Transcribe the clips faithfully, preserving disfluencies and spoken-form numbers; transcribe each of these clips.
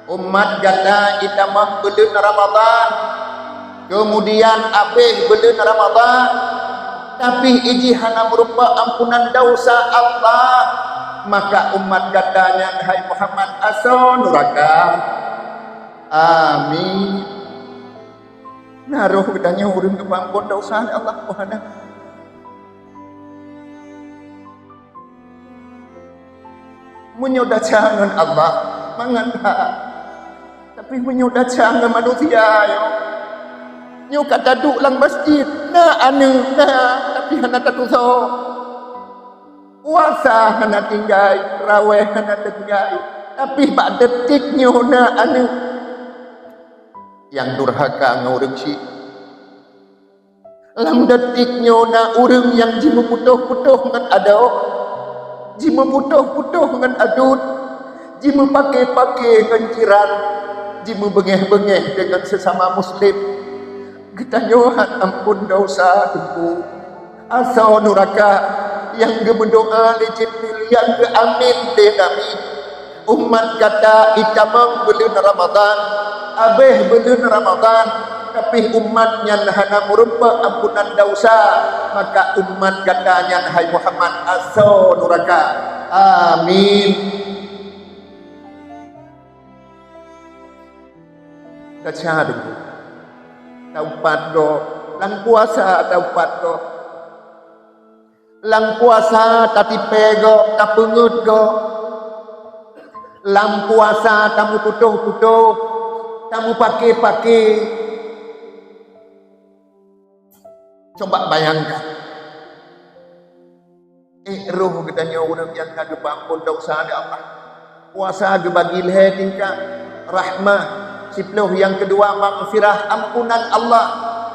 Umat gata itamong buleuen Ramadhan, keumudian abéh buleuen Ramadhan, tapi ijih hana meurumpok ampunan desya Allah, maka umat gata nyan, hai Muhammad, asoe nuraka. Amin. Na roh geutanyoe ureuëng geupeuamphon desya lé Allah, peue hana? Meunyoe desya ngon Allah, mangat that. Tapi meunyoe desya ngon manusia, nyoe, nyoe ka taduek lam masjid, na aneuëk, na, tapi hana tatusoe. Puasa hana tinggai, raweh hana tinggai, tapi bak detik nyoe na aneuëk. Nyang durhaka ngon ureuëng syiek. Lam detik nyoe na ureuëng nyang jimeuputôh-putôh ngon adoe, jimeuputôh-putôh ngon aduen, jimeupaké-paké ngon jiran, jimeubeungéh-beungéh deungon seusama muslim. Geutanyoe han amphon desya, Teungku. Asoe nuraka. Nyang geumeudoá lé Jibril, nyang geuamin lé Nabi. Umat gata itamong buleuen Ramadhan, abéh buleuen Ramadhan, tapi umat nyan hana meurumpok ampunan desya, maka umat gata nyan, hai Muhammad, asoe nuraka. Amin. Desya, Teungku. Taupat gob, lam puasa taupat gob. Lam puasa tatipée gob, tapeungeuet gob. Lam puasa tameuputôh-putôh, tameupaké-paké. Coba bayangkan. Ék roh geutanyoe ureuëng nyang ka geupeuamphon desya lé Allah. Puasa geubagi lhée tingkat, rahmah, siplôh nyang keudua maghfirah, ampunan Allah.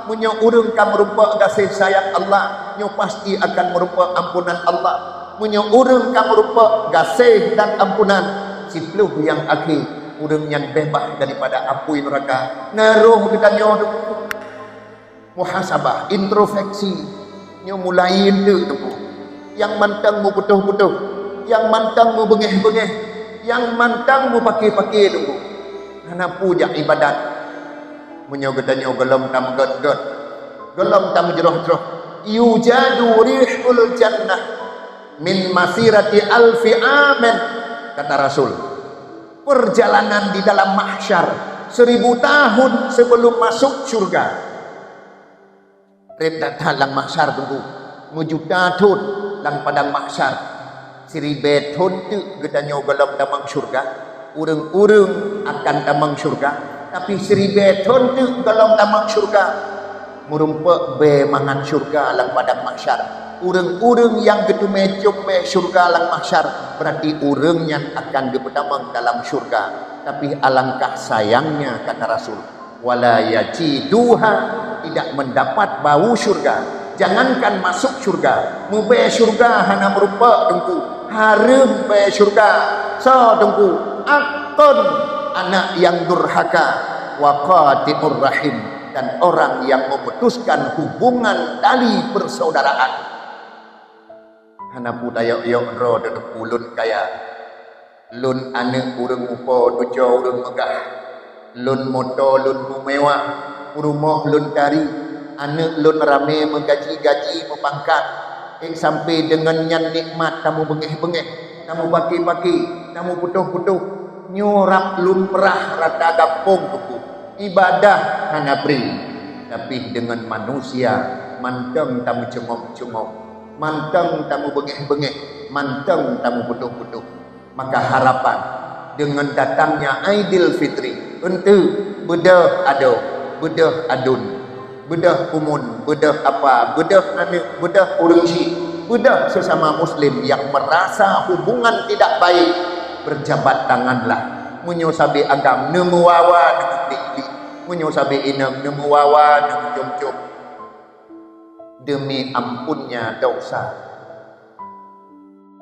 Meunyoe ureuëng ka meurumpok gaséh sayang Allah, nyoe pasti akan meurumpok ampunan Allah. Meunyoe ureuëng ka meurumpok gaséh dan ampunan, siplôh nyang akhé, ureuëng nyan beubaih daripada apui nuraka. Na roh geutanyoe, Teungku. Muhasabah, introspeksi, nyoe mulai eunteuk, Teungku. Nyang mantong meuputôh-putôh, nyang mantong meubeungéh-beungéh, nyang mantong meupaké-paké, Teungku. Hana peue jak ibadat. Meunyoe geutanyoe gohlom tameugét-gét, gohlom tameujroh-jroh, "Yujadu rihul jannah min masirati alfi amin," kata Rasul. Perjalanan di dalam mahsyar seribu tahun sebelum masuk syurga. Rét that-that lam mahsyar, Teungku. Meujuta thon lam padang mahsyar. Siribée thon teuk geutanyoe gohlom tamong syurga. Ureuëng-ureuëng akan tamong syurga. Tapi siribée thon teuk gohlom tamong syurga. Meurumpok bée mangat syurga lam padang mahsyar. Ureuëng-ureuëng nyang geuteumé cöm bée syurga lam mahsyar, berarti ureuëng nyan akan geupeutamong dalam syurga. Tapi alangkah sayangnya, kata Rasul, "Wala yajiduha," tidak mendapat bau syurga. Jangankan masuk syurga, meubée syurga hana meurumpok, Teungku. Hareuem bée syurga. Soe, Teungku? Akon, anak nyang durhaka, wa qati'ur rahim, dan orang yang memutuskan hubungan tali persaudaraan. Hana peue tayok-yok droe, Teungku, lôn kaya. Lôn aneuëk ureuëng mupo, tujoe ureuëng meugah. Lôn moto lôn meumewa, peurumoh lôn tari. Aneuëk lôn ramé meugaji-gaji, meupangkat. Ék sampoe deungon nyan nikmat tameubeungéh-beungéh, tameupaké-paké, tameuputôh-putôh. Nyoe rab lôn peurah rata gampông, Teungku. Ibadah hana bri, tapi deungon manusia mantong tameucungok-cungok, mantong tameubeungéh-beungéh, mantong tameuputôh-putôh. Maka harapan deungon datangnya Aidil Fitri, eunteuk beudôh adoe, beudôh aduen, beudôh umon, beudôh apa, beudôh aneuëk, beudôh ureuëng syiek, beudôh sesama muslim yang merasa hubungan tidak baik, berjabat tanganlah. Meunyoe sabe agam, neumeuwawa, neumeupeuli-peuli. Meunyoe sabe inong, neumeuwawa, neumeucom-com. Demi ampunnya dosa.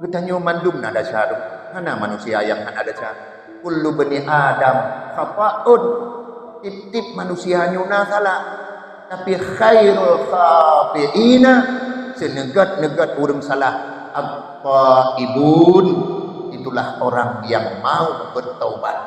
Geutanyoe mandum na desya, hana manusia nyang hana desya. Kullu bani Adam khata'un. Tieb-tieb manusia nyoe na salah. Tapi khairul khati'ina, seuneugét-neugét ureuëng salah, at-taibun, itulah orang yang mau bertaubat.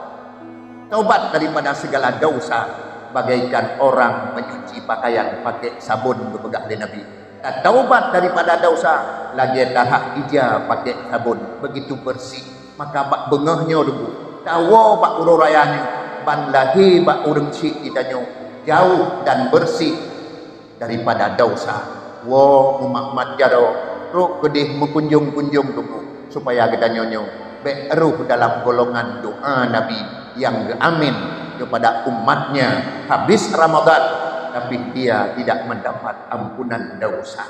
Taubat daripada segala dosa bagaikan orang mencuci pakaian pakai sabun, geupeugah lé Nabi. Tataubat daripada dosa lagée tahak ija pakai sabun, begitu bersih. Maka bak beungoh nyoe Teungku, tawoe bak uroe raya nyoe, ban lahé bak ureuëng syik geutanyoe jauh dan bersih daripada dosa. Woe umat-umat jaroe, trok keudeh meukunjong-kunjong Teungku, supaya geutanyoe nyoe bék rôh dalam golongan doa Nabi nyang geuamin kepada umatnya habis Ramadan, tapi dia tidak mendapat ampunan dosa.